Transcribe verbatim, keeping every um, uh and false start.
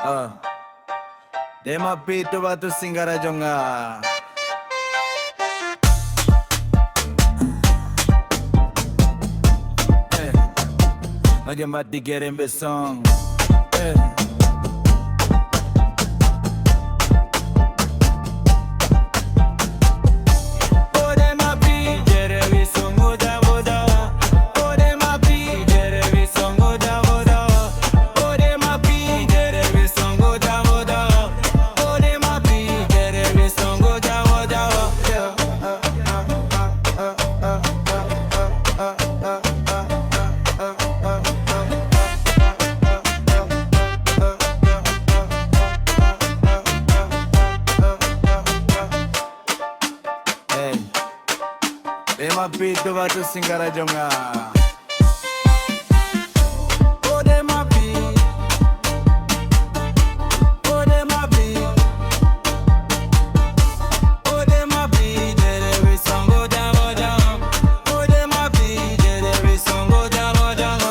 Ah. Dei ma phi to ba tu singara jong nga. Eh. Aja mati kerem besong. Eh. Hey. Dei ma phi to ba tu singara jong nga. Oh, dei ma phi. Oh, dei ma phi. Oh, dei ma phi. Jere wi songo jamo jamo. Oh, dei ma phi. Jere wi songo jamo jamo.